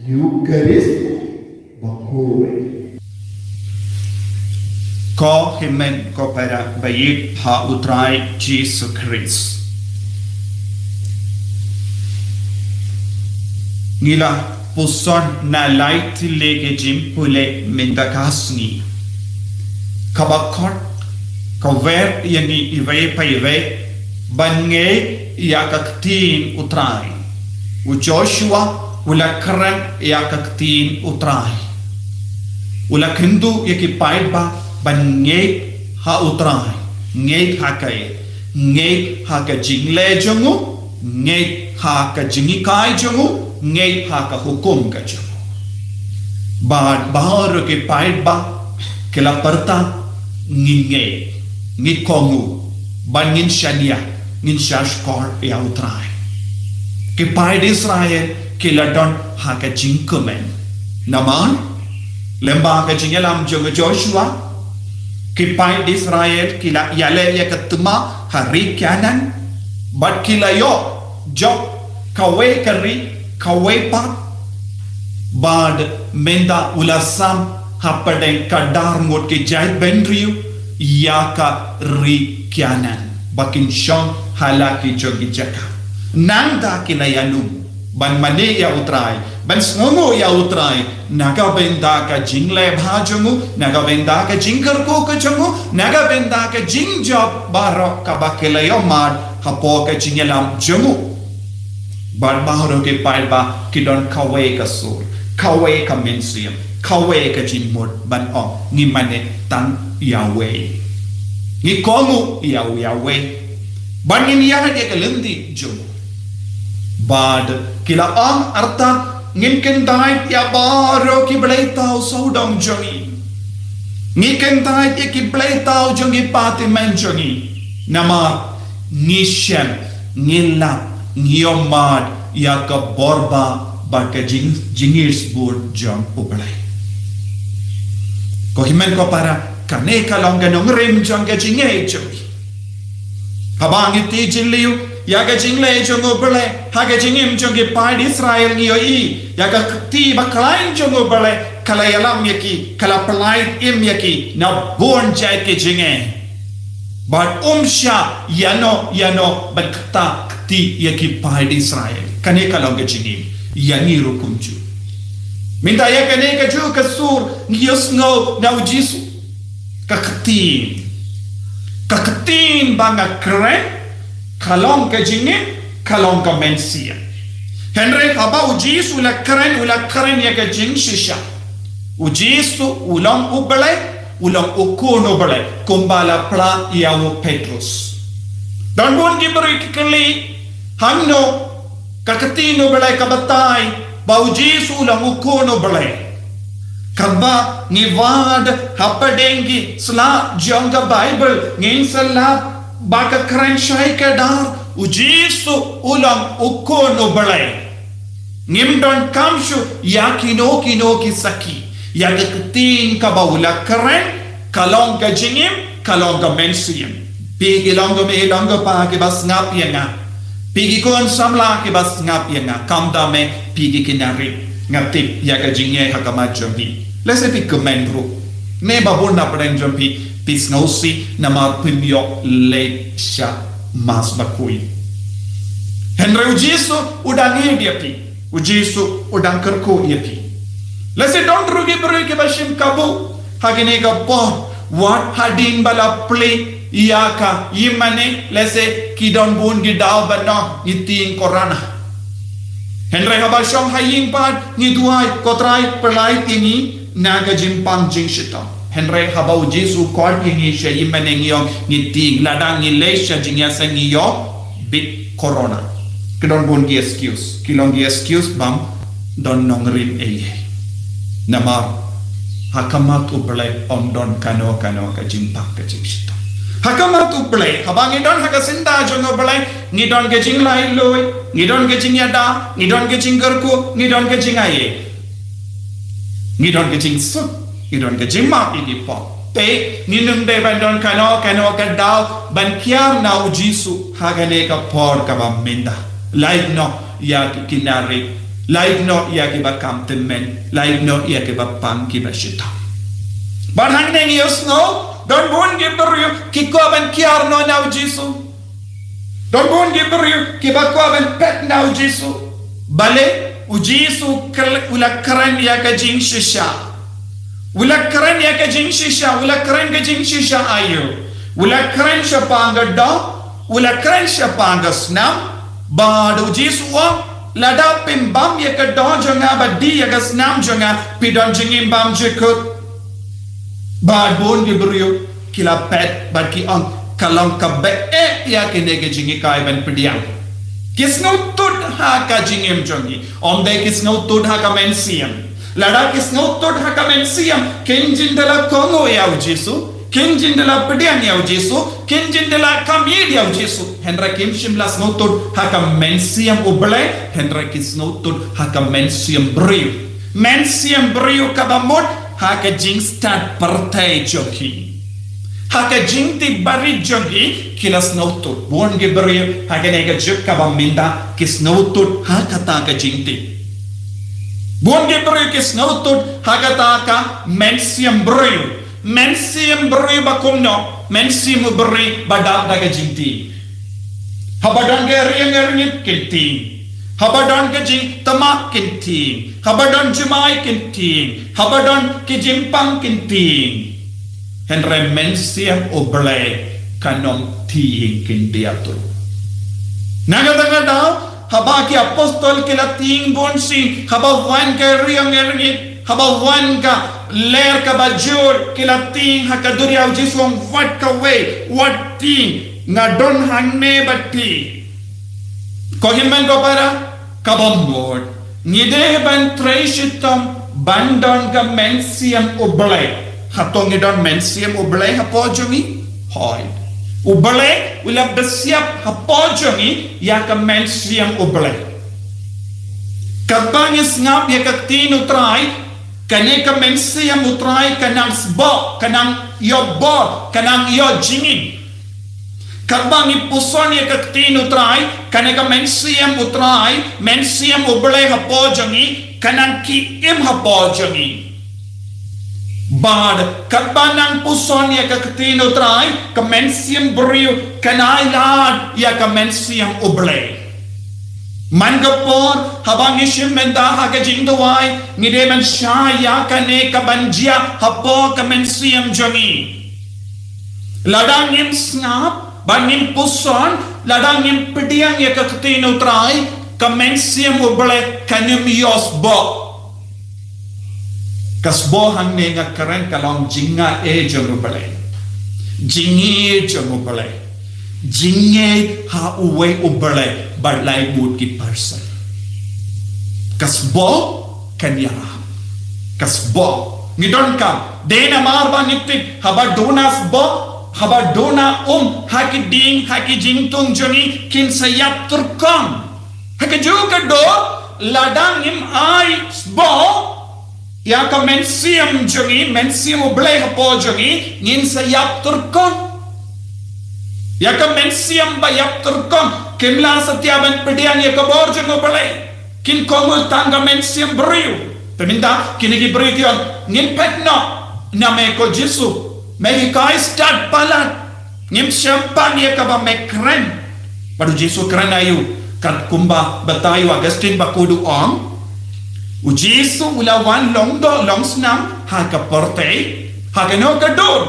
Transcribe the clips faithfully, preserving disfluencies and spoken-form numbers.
Eucharist bakhuid. Ko hynmen ko para ba ïeit ha U Trai Jisu Khrist. Ngi la pyrshang na lai tylli ki jingpule mynta ka sngi. Kaba khot ka wer ïa ngi iwei pa iwei ban ngeit ïa ka ktien U Trai. U Joshua u la kren ïa ka ktien U Trai. U la kynduh ïa ki paidbah ban ngeit ha U Trai, ngeit ha ka, ngeit ha ka jingleh jong u, ngeit ha ka jinghikai jong u, ngeit ha ka hukum ka jong u. Bad baroh ki paidbah ki la pyrta, ngi ngeit, ngi kohnguh, bad ngin shaniah, ngin shahshkor ïa U Trai. Ki paid Israel ki la don ha ka jingkmen. Namar lyngba ka jingïalam jong u Joshua, ki paid Israel ki la ïaleh ïa ka tma ha ri Kanaan, bad ki la ïoh jop kawei ka ri, kawei pat. Bad mynta u la sam hapdeng ka dar ngut ki jaitbynriew ïa ka ri Kanaan, ba kin shong ha la ki jong ki jaka. Nangta ki la ïalum ban mane ïa U Trai, ban sngewnguh ïa U Trai na ka bynta ka jingleh bha jong u, na ka bynta ka jingkyrkhu ka jong u, na ka bynta ka jingjop baroh kaba ki la ïoh mad hapoh ka jingïalam jong u. Bad baroh ki paidbah ki don kawei ka sur, kawei ka mynsiem, kawei ka jingmut ban ong, ngi mane tang ïa uwei, ngi kohnguh ïa u ïa uwei, bad ngin ïaid ïa ka lynti jong u. Bad ki la ong artat, ngin kyntait ïa baroh ki blei thaw sawdong jong ngi, ngi kyntait ïa ki blei thaw jong ki patymmen jong ngi. Namar ngi shem, ngi lap, ngi ïohmad ïa ka bor bha bad ka jing, jingïeit bun jong U Blei. Ko hynmen ko para, kane ka long ka nongrim jong ka jingngeit jong ngi. Haba ngi ti jylliew ïa ka jingleh jong U Blei ha ka jingim jong ki paid Israel, ngi ïohi ïa ka kti bakhlaiñ jong U Blei ka la ïalam ïa ki, ka la pynlait im ïa ki na bun jait ki jingeh. Bad um shah ïano ïano ban ktah kti ïa ki paid Israel. Kane ka long ka jingim ïa ngi ruh kumjuh. Mynta ïa kane kajuh ka sur ngi ïohsngew na U Jisu. Ka ktien, ka ktien ba nga kren, ka long ka jingim, ka long ka mynsiem. Hynrei haba U Jisu u la kren, u la kren ïa ka jingshisha. U Jisu u long U Blei, u long U Khun U Blei, kumba la phla ïa u Petrus. Don bun ki briew ki kylli, hangno ka ktien U Blei ka batai ba U Jisu u long U Khun U Blei? Kaba ngi wad hapdeng ki sla jong ka Baibl, ngin sa lap ba ka kren shai kdar, U Jisu u long U Khun U Blei. Ngim donkam shuh ïa kino kino ki sakhi. Ïa ka ktien kaba u la kren, ka long ka jingim, ka long ka mynsiem. Phi ki long ko mei, long ko pa kiba sngap ïa nga, phi ki khun samla kiba sngap ïa nga, khamtam eh phi ki khynnah rit, nga tip ïa ka jingeh ha khmat jong phi. Lehse phi kmen ruh. Ne ba bun na pdeng jong phi, phi sngewsih namar phim ïoh leit sha Mass bakhuid. Hynrei U Jisu u dang ngeit ïa phi. U Jisu u dang kyrkhu ïa phi. Lehse don ruh ki briew kiba shim kabu ha kine ki por, wat hadien ba la plie ïa ka ïingmane, lehse ki don bun ki daw ban ong ngi tieng corona. Hynrei haba shong ha ïing pat ngi duwai, ko Trai, pynlait ïa ngi na ka jingpang jingshitom. Hynrei haba U Jisu u khot ïa ngi sha ïingmane ngi ong ngi tieng, lada ngi leit sha jingïaseng ngi ïoh bit corona. Ki don bun ki excuse, ki long ki excuse bym don nongrim ei ei. Namar ha khmat U Blei ym don kano kano ka jingpang ka jingshitom. Ha khmat U Blei, haba ngi don ha ka syndah jong U Blei, ngi don ka jinglaitluid, ngi don ka jingïada, ngi don ka jingkyrkhu, ngi don ka jingai ei. Ngi don ka jingsuk, ngi don ka jingmap ïa ki pop. Te ngim dei ban don kano kano ka daw ban kiar na U Jisu ha kane ka por kaba mynta. Lait noh ïa ki khynnah rit, Lait noh ïa kiba kam tymmen, lait noh ïa kiba pang kiba shitom. Bad hangne ngi ïohsngew, don bun ki briew ki kwah ban kiar noh na u Jisu. Don bun ki briew kiba kwah ban peit na u Jisu. Balei? U Jisu u la kren ïa ka jingshisha. U la kren ïa ka jingshisha, u la kren ka jingshisha aïu? U la kren shaphang ka doh, u la kren shaphang ka snam, bad u Jisu u ong, lada phim bam ïa ka doh jong nga bad die ïa ka snam jong nga, phi don jingim bymjukut. Bad bun ki briew ki la peit bad ki ong, ka long kaba eh ïa kine ki jinghikai ban pdiang. Ki sngewthuh ha ka jingim jong ki. Ym dei ki sngewthuh ha ka mynsiem. Lada ki sngewthuh ha ka mynsiem, kin jin da la kohnguh ïa u Jisu, kin jin da la pdiang ïa u Jisu, kin jin da la kam ïeit ïa u Jisu. Hynrei kim shym la sngewthuh ha ka mynsiem u Blei, hynrei ki sngewthuh ha ka mynsiem briew. Mynsiem briew kaba mut ha ka jingstad pyrthei jong ki. Ha ka jingtip barit jong ki, ki la sngewthuh. Bun ki briew ha kane ka juk kaba mynta ki sngewthuh ha kata ka jingtip. Bun ki briew ki sngewthuh ha kata ka mynsiem briew. Mynsiem briew ba kumno? Mynsiem u briew ba dap da ka jingtieng. Haba don ka riang ka rngit kin tieng. Haba don ka jingtama kin tieng. Haba don jumai kin tieng. Haba don ka jingpang kin tieng. Hynrei mynsiem u Blei kan ym tieng khyndiat ruh. Na kata ka daw, haba ki apostol ki la tieng bunsien, haba wan ka riang ka rngit, haba wan ka lyer kaba jur, ki la tieng ha ka dur ïa u Jisu, wat kawei, wat tieng, nga don hangne bad phi. Ko hynmen ko para, kaba mut ngi dei ban trei shitom ban don ka mynsiem u Blei. Hato ngi don mynsiem u Blei hapoh jong ngi? Hooid. U Blei u la bsiap hapoh jong ngi ïa ka mynsiem u Blei. Katba ngi sngap ïa ka ktien u Trai, kane ka mynsiem u Trai ka nang sboh, ka nang ïoh bor, ka nang ïoh jingim. Katba ngi puson ïa ka ktien u Trai, kane ka mynsiem u Trai, mynsiem u Blei hapoh jong ngi, ka nang ki im hapoh jong ngi. Bad katba nang puson ïa ka ktien u Trai, ka mynsiem briew kan ailad ïa ka mynsiem u Blei. Man ka por, haba ngi shim bynta ha ka jingduwai, ngi dei ban shah ïa kane kaban jia hapoh ka mynsiem jong ngi. Lada ngim sngap, ba ngim puson, lada ngim pdiang ïa ka ktien u Trai, ka mynsiem u Blei kan ym ïoh sboh. Ka sboh hangne nga kren ka long jingngeit jong u Blei. Jingngeit jong u Blei. Jingngeit ha uwei u Blei bad lai bud ki person. Ka sboh kan ïarap. Ka sboh. Ngi donkam. Dei namar ba ngi tip haba duna sboh, haba duna um, ha ki dieng, ha ki jingthung jong ngi kin sa ïap tyrkhong. Ha kajuh ka dur, lada ngim ai sboh ïa ka mynsiem jong ngi, mynsiem u Blei hapoh jong ngi, ngin sa ïap tyrkhong. Ïa ka mynsiem ba ïap tyrkhong, kim lah satia ban pdiang ïa ka bor jong u Blei. Kin kohnguh tang ka mynsiem briew. Te mynta kine ki briew ki ong, ngin peit noh, na me ko Jisu, me hikai stad palat. Ngim shym pang ïa kaba me kren. Bad u Jisu kren aïu? Katkum ba batai u Augustine Bakhuid u ong, u Jisu u la wan long doh long snam ha ka pyrthei, ha kano ka dur?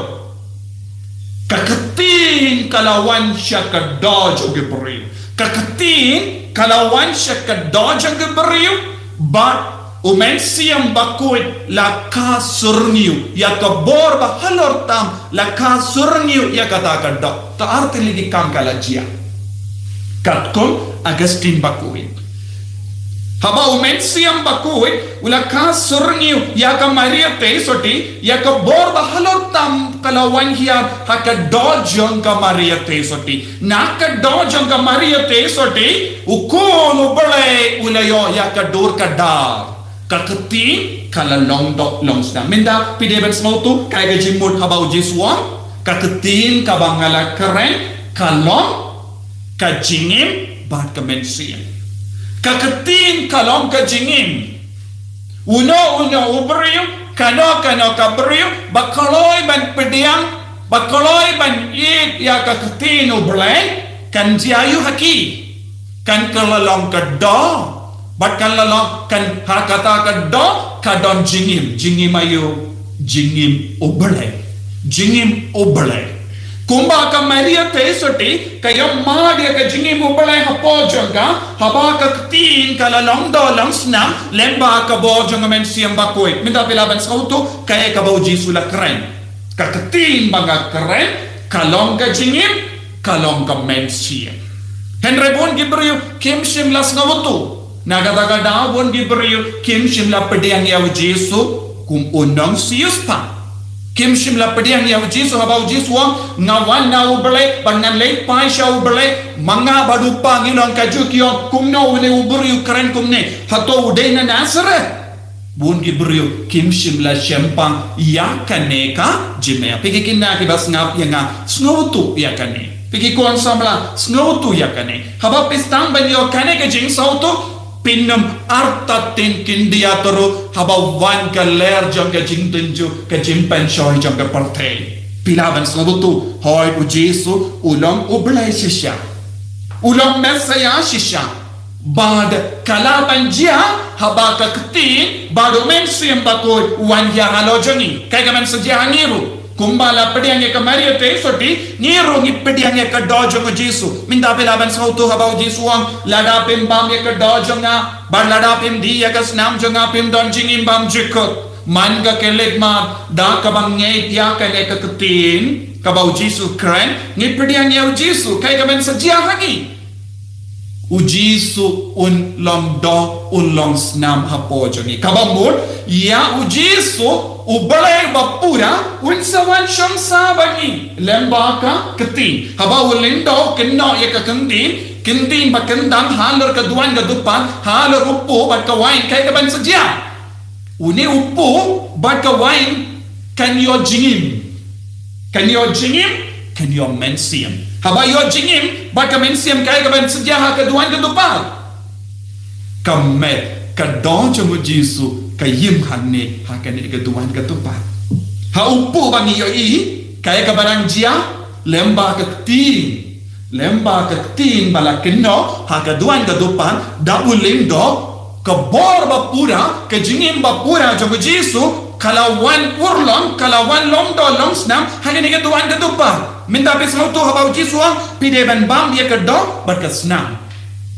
Ka ktien ka la wan sha ka doh jong ki briew. Ka ktien ka la wan sha ka doh jong ki briew. Bad u Mynsiem Bakhuid la kha syrngiew ïa ka bor ba halor tam, la kha syrngiew ïa kata ka doh. Te ar tylli ki kam ka la jia. Katkum Augustine Bakhuid. Haba u Mynsiem Bakhuid u la kha syrngiew ïa ka Maria Theisotti, ïa ka bor ba halor tam ka la wan hiar ha ka doh jong ka Maria Theisotti. Na ka doh jong ka Maria Theisotti, u Khun u Blei u la ïoh ïa ka dur ka dar. Ka ktien ka la long doh long snam. Mynta phi dei ban sngewthuh kaei ka jingmut haba u Jisu u ong, ka ktien kaba nga la kren ka long ka jingim bad ka mynsiem. Ka ktien ka long ka jingim. Uno uno u briew, kano kano ka briew, ba kloi ban pdiang, ba kloi ban ïeit ïa ka ktien u Blei, kan jia aïu ha ki. Kan ka la long ka doh, bad kan la long kan ha kata ka doh, ka don jingim, jingim aïu, jingim u Blei. Jingim u Blei. Kumba ka Maria Theisotti, ka ïoh mad ïa ka jingim u Blei hapoh jong ka, haba ka ktien ka la long doh long snam, lyngba ka bor jong ka Mynsiem Bakhuid. Mynta phi lah ban sngewthuh, kaei kaba u Jisu u la kren. Ka ktien ba nga kren, ka long ka jingim, ka long ka mynsiem. Hynrei bun ki briew, kim shym la sngewthuh. Na kata ka daw bun ki briew, kim shym la pdiang ïa u Jisu, kum u nongsiewspah. Kim shym la pdiang ïa u Jisu haba u Jisu u ong, nga wan na u Blei, bad ngan leit phai sha u Blei, ma nga bad u Kpa ngi long kajuh ki ïong, kumno une u briew u kren kumne, hato u dei na Nasareth. Bun ki briew, kim shym la shemphang ïa kane ka jingmaya. Phi ki khynnah kiba sngap ïa nga, sngewthuh ïa kane. Phi ki khun samla, sngewthuh ïa kane. Haba phi sdang ban ïoh kane ka jingsngewthuh, phin ym artatien khyndiat ruh, haba wan ka lyer jong ka jingtynjuh, ka jingpynshoi jong ka pyrthei. Phi lah ban sngewthuh, hooid u Jisu, u long u Blei shisha. U long Messaïah shisha. Bad ka lah ban jia, haba ka ktien, bad u Mynsiem Bakhuid, u wan ïa halor jong ngi. Kaei kaban sa jia ha ngi ruh. Kumba la pdiang ïa ka Maria Theisotti, ngi ruh ngi pdiang ïa ka doh jong u Jisu. Mynta phi lah ban sngewthuh haba u Jisu u ong, lada phim bam ïa ka doh jong nga, bad lada phim die ïa ka snam jong nga phim don jingim bymjukut. Man ka khyllipmat, da kaba ngeit ïa kane ka ktien, kaba u Jisu u kren, ngi pdiang ïa u Jisu, kaei kaban sa jia ha ngi. U Jisu un long doh, un long snam hapoh jong ngi. Kaba mut, ïa u Jisu, u Blei ba pura, un sa wan shong sah bad ngi. Lyngba ka ktien. Haba u lyngdoh, kynnoh ïa ka ktien, ktien ba kyndang halor ka duwan ka dupat, halor u kpu bad ka wain, kaei kaban sa jia. Une u kpu bad ka wain kan ïoh jingim. Kan ïoh jingim, kan ïoh mynsiem. Haba ïoh jingim, bad ka mynsiem kaei kaban sa jia ha ka duwan ka dupat. Ka met, ka doh jong u Jisu, ka im hangne, ha kane ka duwan ka dupat. Ha u kpu ba ngi ïohi, kaei kaba dang jia, lyngba ka ktien. Lyngba ka ktien ba la kynnoh, ha ka duwan ka dupat, da u lyngdoh, ka bor ba pura, ka jingim ba pura jong u Jisu, ka la wan urlong, ka la wan long doh long snam, ha kane ka duwan ka dupat. Mynta phi sngewthuh haba u Jisu u ong, phi dei ban bam ïa ka doh, bad ka snam.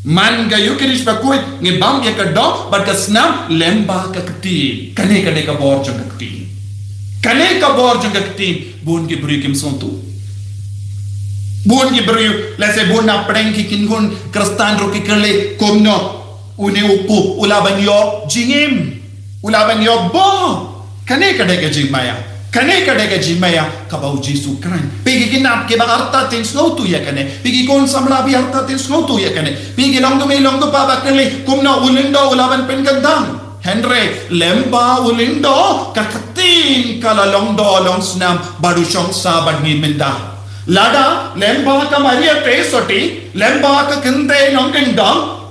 Man ka Ïukharist bakhuid, ngi bam ïa ka doh, bad ka snam, lyngba ka ktien. Kane ka dei ka bor jong ka ktien. Kane ka bor jong ka ktien, bun ki briew kim sngewthuh. Bun ki briew, lehse bun na pdeng ki kynhun Khristan ruh ki kylli, kumno, une u kpu, u lah ban ïoh jingim. U lah ban ïoh bor. Kane ka dei ka jingmaya. Kane ka dei ka jingmaya, kaba u Jisu u kren. Phi ki khynnah kiba artatien sngewthuh ïa kane. Phi ki khun samla phi artatien sngewthuh ïa kane. Phi ki longkmie longkpa ba kylli, kumno u lyngdoh u lah ban pynkyndang. Hynrei, lyngba u lyngdoh, ka ktien ka la long doh long snam, bad u shong sah bad ngi mynta. Lada, lyngba ka Maria Theisotti, lyngba ka kynthei nongkyndong,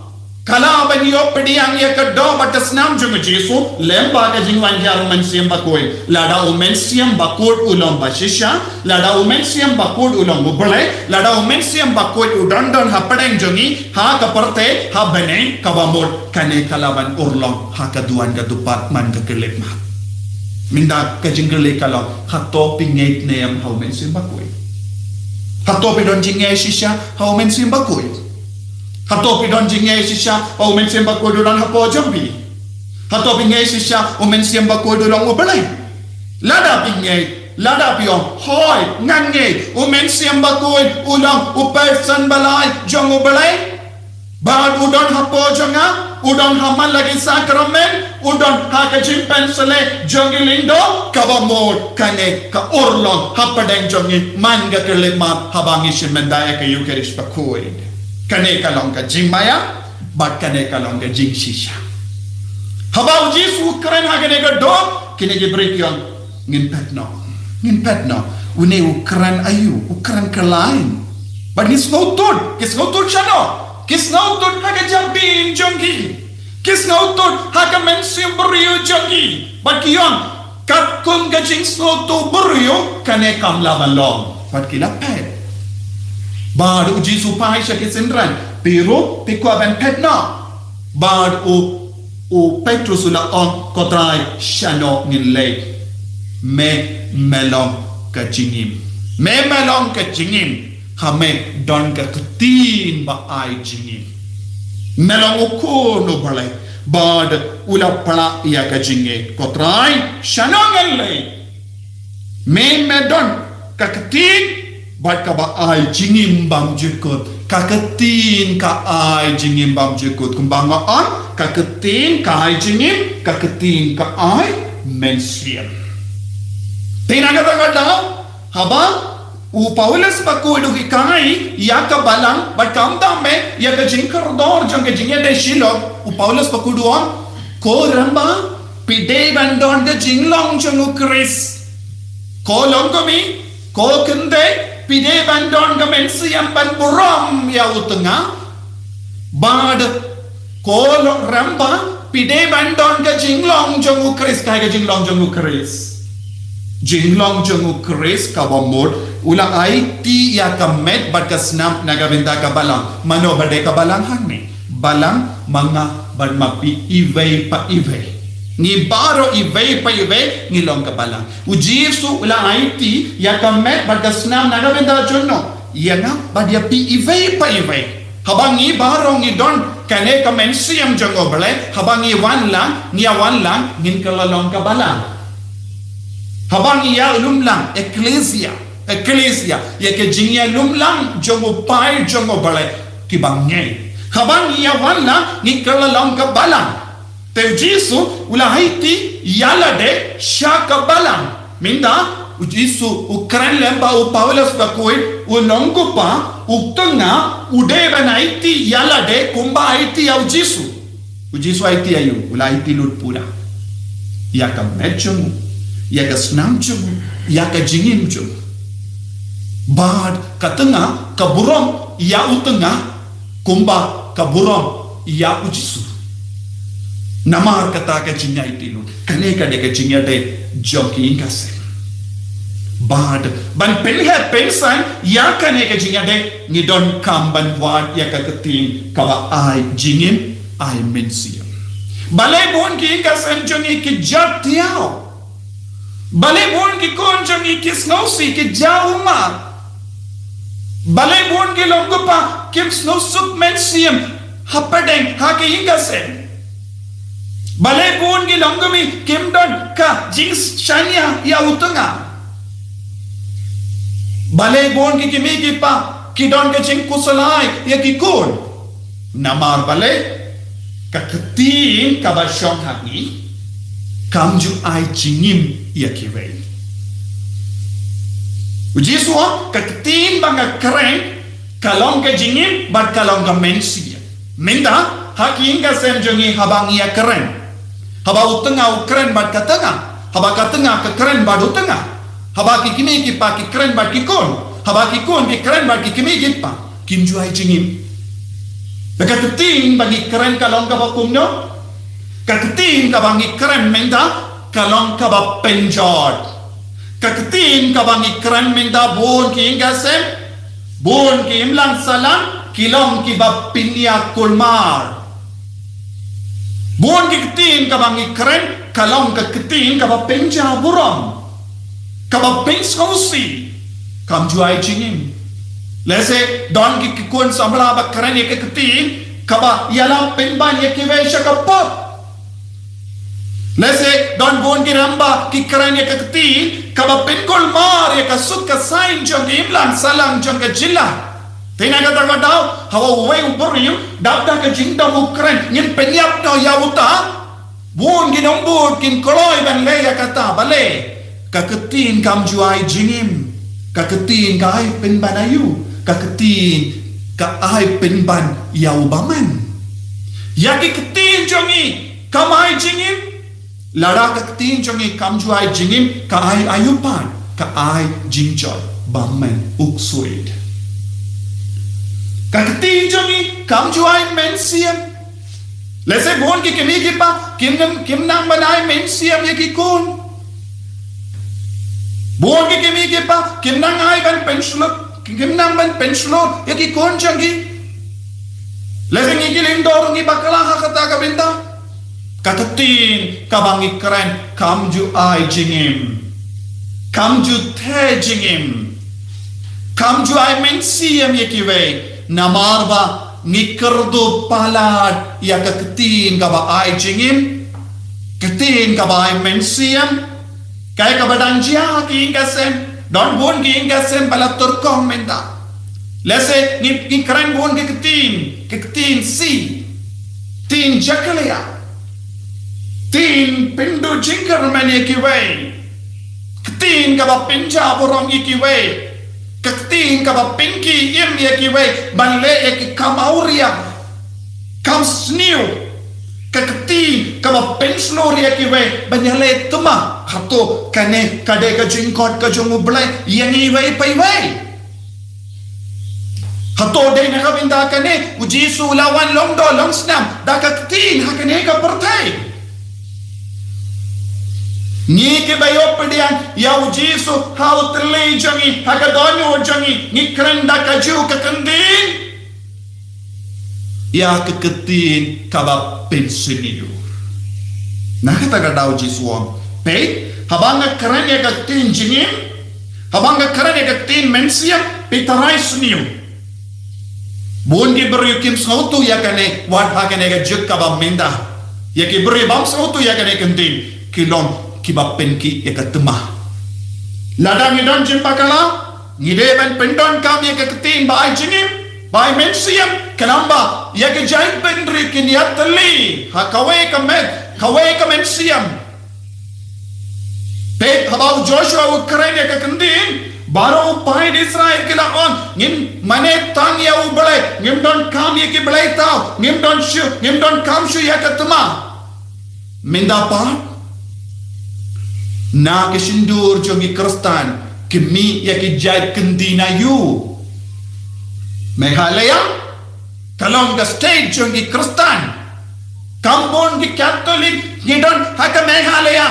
ka lah ban ïoh pdiang ïa ka doh bad ka snam jong u Jisu, lyngba ka jingwan hiar u Mynsiem Bakhuid. Lada u Mynsiem Bakhuid u long ba shisha, lada u Mynsiem Bakhuid u long u Blei, lada u Mynsiem Bakhuid u don don hapdeng jong ngi, ha ka pyrthei, ha bneng, kaba mut, kane ka lah ban urlong, ha ka duwan ka dupat man ka khyllipmat. Mynta ka jingkylli ka long, hato phi ngeit ne em ha u Mynsiem Bakhuid. Hato phi don jingngeit shisha, ha u Mynsiem Bakhuid. Hato phi don jingngeit shisha, ba u Mynsiem Bakhuid u don hapoh jong phi. Hato phi ngeit shisha, u Mynsiem Bakhuid u long u Blei. Lada phi ngeit, lada phi ong, hooid, ngan ngeit, u Mynsiem Bakhuid u long u person ba lai jong u Blei. Bad u don hapoh jong nga, u don ha man la ki sakramen, u don ha ka jingpynshlei jong ki lyngdoh, kaba mut, kane, ka urlong, hapdeng jong ngi, man ka khyllipmat, haba ngi shim mynta ïa ka Ïukharist Bakhuid. Kane ka long ka jingmaya, bad kane ka long ka jingshisha. Haba u Jisu u kren ha kane ka doh, kine ki briew ki ong, ngin peit noh, ngin peit noh, une u kren aïu, u kren kyllaiñ. Bad ngi sngewthuh, ki sngewthuh shano. Ki sngewthuh ha ka jabieng jong ki. Ki sngewthuh ha ka mynsiem briew jong ki. Bad ki ong, katkum ka jingsngewthuh briew, kane kam lah ban long. Bad ki la phet. Bad u Jisu phai sha ki synran. Phi ruh, phi kwah ban phet noh? Bad u, u Petrus u la ong, Ko Trai, shano ngin leit? Me, me long ka jingim. Me, me long ka jingim. Ha me don ka ktien ba ai jingim. Me long u Khun u Blei. Bad u la phla ïa ka jingngeit. Ko Trai, shano ngin leit? Me, me don ka ktien, bad kaba ai jingim bymjukut. Ka ktien ka ai jingim bymjukut. Kumba nga ong, ka ktien ka ai jingim, ka ktien ka ai mynsiem. Te na kata ka daw, haba u Paulus bakhuid u hikai ïa ka balang, bad kumta me, ïa ka jingkordor jong ka jingïadei Shiloh, u Paulus bakhuid u ong, ko rangbah, phi dei ban don ka jinglong jong u Khrist. Ko longkmie, ko kynthei, phi dei ban don ka mynsiem ban burom ïa u tnga. Bad ko rangbah, phi dei ban don ka jinglong jong u Khrist, kaei ka jinglong jong u Khrist. Jinglong jong u Khrist kaba mut, u la aiti ïa ka met bad ka snam na ka bynta ka balang. Mano ba dei ka balang hangne? Balang ma nga bad ma phi iwei pa iwei. Ngi baroh iwei pa iwei ngi long ka balang. U Jisu u la aiti ïa ka met bad ka snam na ka bynta jong no? Ïa nga bad ïa phi iwei pa iwei. Haba ngi baroh ngi don kane ka mynsiem jong u Blei, haba ngi wan lang, ngi ïa wan lang, ngin kylla long ka balang. Haba ngi ïalum lang, ekklesia, ekklesia, ïa ka jingïalum lang jong u paid jong u Blei, ki bangeit. Haba ngi ïa wan lang, ngi kylla long ka balang. Te u Jisu u la aiti ïalade sha ka balang. Mynta u Jisu u kren lem ba u Paulus bakhuid, u nongkpa, u tnga, u dei ban aiti ïalade kumba aiti ïa u Jisu. U Jisu aiti ïa u, u la aiti lut pura. Ïa ka met jong u, ïa ka snam jong u, ïa ka jingim jong u. Bad ka tnga ka burom ïa u tnga kumba ka burom ïa u Jisu. Namar kata ka jingïaiti lut. Kane ka dei ka jingïadei jong ki ïing ka sem. Bad ban pynheh pynsan ïa kane ka jingïadei, ngi donkam ban wad ïa ka ktien kaba ai jingim, ai mynsiem. Balei bun ki ïing ka sem jong ngi ki jot thiaw? Balei bun ki khun jong ngi ki sngewsih, ki jaw ummat? Balei bun ki long kpa kim sngewsuk mynsiem hapdeng ha ki ïing ka sem? Balei bun ki long kmie kim don ka jingshaniah ïa u tnga? Balei bun ki kmie ki kpa ki don ka jingkhuslai ïa ki khun? Namar balei? Ka ktien kaba shong ha ngi kam ju ai jingim ïa kiwei. U Jisu, ka ktien ba nga kren ka long ka jingim bad ka long ka mynsiem. Mynta ha ki ïing ka sem jong ngi, haba ngi ïa kren, haba u tnga u kren bad ka tnga, haba ka tnga ka kren bad u tnga, haba ki kmie ki kpa ki kren bad ki khun, haba ki khun ki kren bad ki kmie ki kpa, kim ju ai jingim. Ka ktien ba ngi kren ka long kaba kumno? Ka ktien kaba ngi kren mynta ka long kaba pynjot. Ka ktien kaba ngi kren mynta, bun ki ïing ka sem, bun ki imlang sahlang ki long kiba pynïakulmar. Bun ki ktien kaba ngi kren ka long ka ktien kaba pynjaw burom, kaba pynsngewsih, kam ju ai jingim. Lehse don ki khun samla ba kren ïa ka ktien kaba ïalam pynban ïa kiwei sha ka pop. Lehse don bun ki rangbah ki kren ïa ka ktien kaba pynkulmar ïa ka suk ka saiñ jong ki imlang sahlang jong ka jylla. Te na kata ka daw, haba uwei u briew u dap da ka jingdom u kren, ngin pynïap noh ïa uta. Bun ki nongbud kin kloi ban leh ïa kata, balei? Ka ktien kam ju ai jingim. Ka ktien ka ai pynban aïu? Ka ktien ka ai pynban ïa u bymman. Ïa ki ktien jong ngi kam ai jingim. Lada ka ktien jong ngi kam ju ai jingim, ka ai aïu pat? Ka ai jingjot, bymman, u ksuid. Ka ktien jong ngi kam ju ai mynsiem. Lehse bun ki kmie ki kpa kim nang, kim nang ban ai mynsiem ïa ki khun. Bun ki kmie ki kpa kim nang ai ban pynshlur, kim nang ban pynshlur ïa ki khun jong ki. Lehse ngi ki lyngdoh ruh ngi bakla ha kata ka bynta. Ka ktien kaba ngi kren kam ju ai jingim, kam ju theh jingim, kam ju ai mynsiem ïa kiwei. Namar ba ngi kyrduh palat ïa ka ktien kaba ai jingim, ktien kaba ai mynsiem. Kaei kaba dang jia ha ki ïing ka sem? Don bun ki ïing ka sem ba la turkong mynta. Lehse ngi, ngi kren bun ki ktien, ki ktien si, ktien jakhlia, ktien pynduh jingkyrmen ïa kiwei, ktien kaba pynjah burom ïa kiwei, ka ktien kaba pynki im ïa kiwei ban leh ïa ki kam awria, kam sniew. Ka ktien kaba pynshlur ïa kiwei ban ïaleh thma. Hato kane ka dei ka jingkhot ka jong U Blei ïa ngi iwei pa iwei? Hato dei na ka bynta kane U Jisu u la wan long doh long snam da ka ktien ha kane ka pyrthei? Ngi kiba ïoh pdiang ïa U Jisu ha u thylliej jong ngi, ha ka dohnud jong ngi, ngi kren da kajuh ka ktien ïa ka ktien kaba pynsniew. Na kata ka daw Jisu u ong, peit, haba nga kren ïa ka ktien jingim, haba nga kren ïa ka ktien mynsiem, peit, tharai sniew. Bun ki briew kim sngewthuh ïa kane, wat ha kane ka juk kaba mynta. Ïa ki briew bym sngewthuh ïa kane ka ktien, ki long kiba pynki ïa ka thma. Lada ngi don jingbakla, ngi dei ban pyndonkam ïa ka ktien ba ai jingim, ba ai mynsiem, khnang ba ïa ka jaitbynriew kin ïatylli ha kawei ka met, kawei ka mynsiem. Peit, haba u Joshua u kren ïa ka ktien, baroh u paid Israel ki la ong, ngim mane tang ïa U Blei, ngim donkam ïa ki blei thaw, ngim don shuh, ngim donkam shuh ïa ka thma. Mynta pat, na ki shyntur jong ki Khristan, ki mih ïa ki jait ktien aïu? Meghalaya ka long ka state jong ki Khristan. Kam bun ki Katholik ngi don ha ka Meghalaya.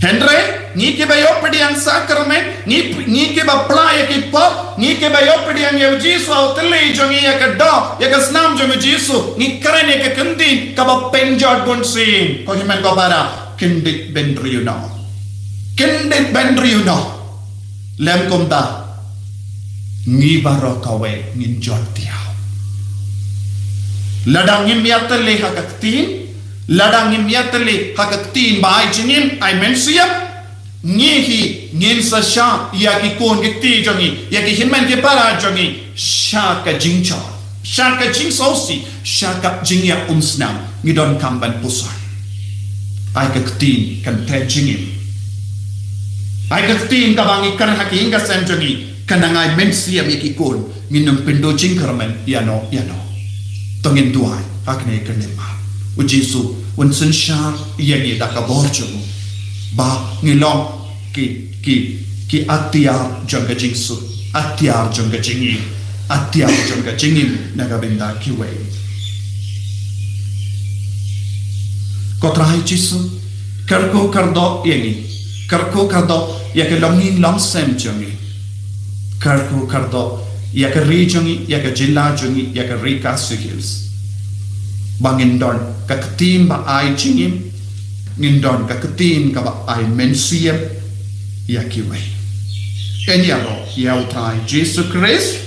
Hynrei ngi kiba ïoh pdiang sakramen, ngi, ngi kiba phla ïa ki pop, ngi kiba ïoh pdiang ïa U Jisu ha u thylliej jong ngi, ïa ka doh, ïa ka snam jong U Jisu, ngi kren ïa ka ktien kaba pynjot bunsien. Ko hynmen ko para, kyndit bynriew noh. Kyndit bynriew noh. Lym kumta, ngi baroh kawei ngin jot thiaw. Lada ngim ïatylli ha ka ktien, lada ngim ïatylli ha ka ktien ba ai jingim, ai mynsiem, ngi hi ngin sa shah ïa ki khun ki kti jong ngi, ïa ki hynmen ki para jong ngi sha ka jingjot, sha ka jingsngewsih, sha ka jingïaumsnam. Ngi donkam ban pyrshang. Ai ka ktien kan theh jingim. Ai ka ktien kaba ngi kren ha ki ïing ka sem jong ngi kan nang ai mynsiem ïa ki khun. Ngin ym pynduh jingkyrmen ïano ïano. To ngin duwai ha kane ka khyllipmat. U Jisu un synshar ïa ngi da ka bor jong u ba ngi long ki, ki, ki atiar jong ka jingsuk, atiar jong ka jingim, atiar jong ka jingim na ka bynta kiwei. Ko Trai Jisu, kyrkhu kyrdoh ïa ngi, kyrkhu kyrdoh ïa ka longïing longsem jong ngi, kyrkhu kyrdoh ïa ka ri jong ngi, ïa ka jylla jong ngi, ïa ka ri Khasi Hills. Ba ngin don ka ktien ba ai jingim, ngin don ka ktien kaba ai mynsiem ïa kiwei. Ïa ngi ïaroh ïa U Trai Jisu Khrist.